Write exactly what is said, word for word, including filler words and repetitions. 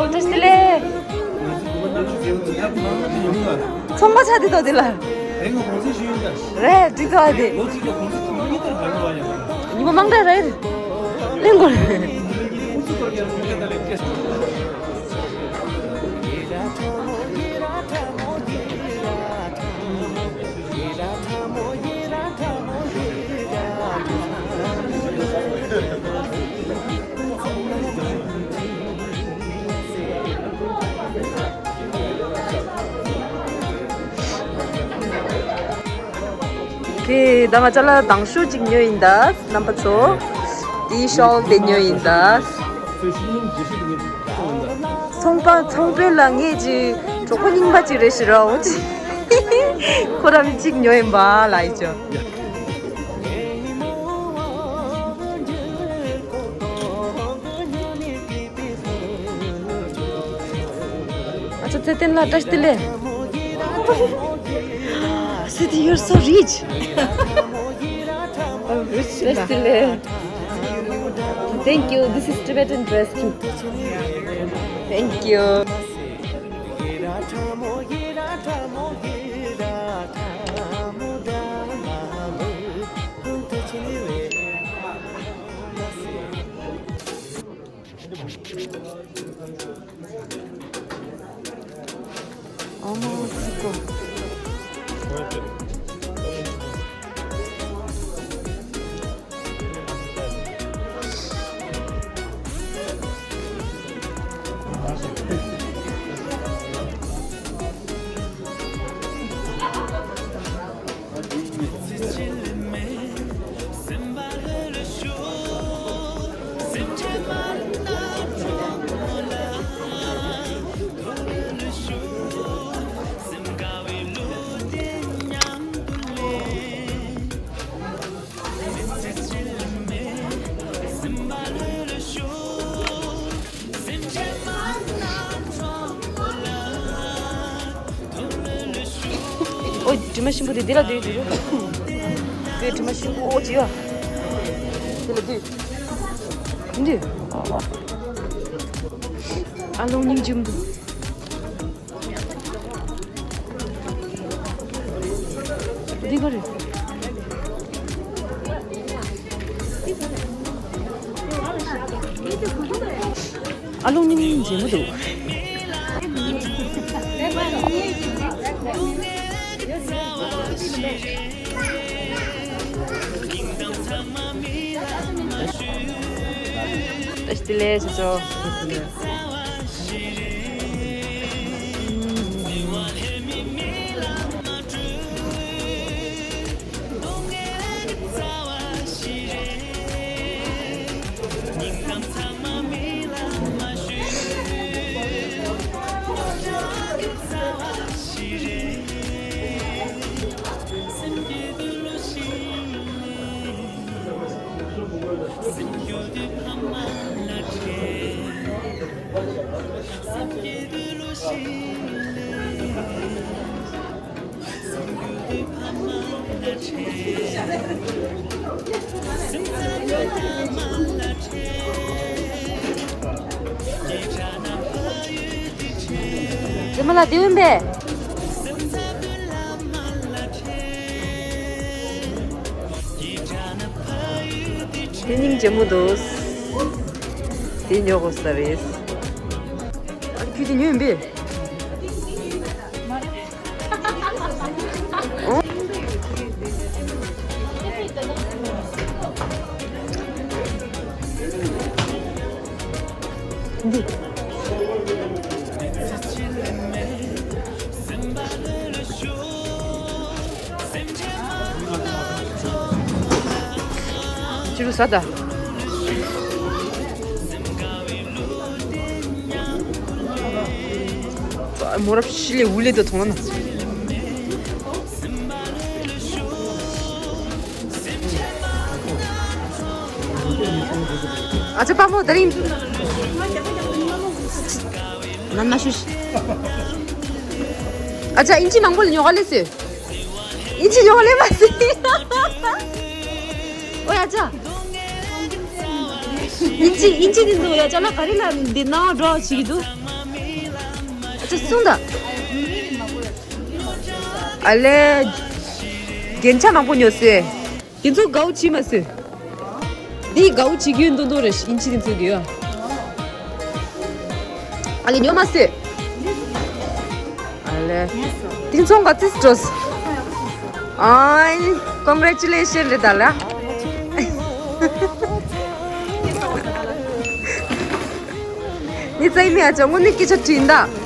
བཀྲ་ཤིས་བདེ་ལེགས། ཚོང་པ་ཆགས་བསྡད་དོ་དེ་ལ། རེད། འགྲིག་ཐག་དེ། ཉི་མ་མང་དྲགས་རེད། གླེང་དགོས་རེད། ཀྱེ། ད་ང་ཅག་ལ་དང་ཤོས་གཅིག་ཉོས་ཡིན་ད། རྣམ་པ་ཚོ། དེའི་ཤོལ་དེ་ཉོས་ཡིན་ད། ཚོང་པ་ཚོང་དཔོན་ལ་ངས་ཀྱི་གྲོགས་པོ་རྙིང་པ་ཅིག་རེད་ཞུ་རོགས། ཁོ་རང་གཅིག་ཉོས་ཡིན་པ་ལ་ཡིན་ཅོ། ཨ་ཅོ་ཚེ་བརྟན་ལགས་བཀྲ་ཤིས་བདེ་ལེགས། Siti, you're so rich. Oh, rich. བཀྲ་ཤིས་བདེ་ལེགས། Thank you. This is Tibetan dress too. Thank you. ཨོ། དྲི་མ་ཞིམ་པོ་དེ་འདི་ལ་སྡུད་འདུག་རོ། དེ་དྲི་མ་ཞིམ་པོ་ཨོ་ཅི་ཡ། དེ་ལ་སྡུད། འདི། ཨ་ལོང་སྙིང་རྗེ་མོ་འདུག་འདི་ག་རེད། ཨ་ལོང་སྙིང་རྗེ་མོ་འདུག་བཀྲ་ཤིས་བདེ་ལེགས་ཞུ་ཆོག་རྗེས་མ་ལ་དེ་བིན་པས། དེ་སྙིང་རྗེ་མོ་འདུག་དེ་ཉོ་དགོས་ས་རེད། ཨ་ཁྱོད་དེ་ཉོས་ཡིན་པས། འདི། ཅི་རུ་ཟ་ད། མོ་རབ་ཤི་ལེ་འུ་ལེ་དུ་ཐོང་ན། ཨ་ཅག་པ་མོ་དེ་རིང་། ན་ན་ཤུ་ཤི། ཨ་ཅག་ཨིན་ཅི་མང་པོ་ལ་ཉོ་ག་ལེ་སེ། ཨིན་ཅི་ཉོ་ག་ལེ་མ་སེ། ཨོ་ཡ་ཅག་ཨིན་ཇི་ཨིན་ཇི་འདི་འདུག་ཡ། ཅ་ལག་ག་རེ་ལ་འདི་ནང་འགྲོ་བྱེད་ཀྱི་འདུག་ཨ་ཅག་གསུངས་དང་། ཨ་ལས། རྒྱན་ཆ་མང་པོ་ཉོ་སྲིད། འདི་ཚོ་དགའ་བོ་བྱེད་མ་སྲིད། འདི་དགའ་བོ་བྱེད་ཀྱི་འདུག་འདུག་རེད། ཨིན་ཇི་འདི་ཚོ་འདི་ཡ། ཨ་ལས་ཉོ་མ་སྲིད། ཨ་ལས། དེང་སང་ག་ཚོད་འགྲོ། ཨའི། ཀོང་གྷེ་རེ་ཅུ་ལེ་ཤན་རེད་ད་ལ། ནི་ཙའི་མི་ཨ་ཅག་དངོས་གནས་སྐད་ཆ་དྲིས་ད།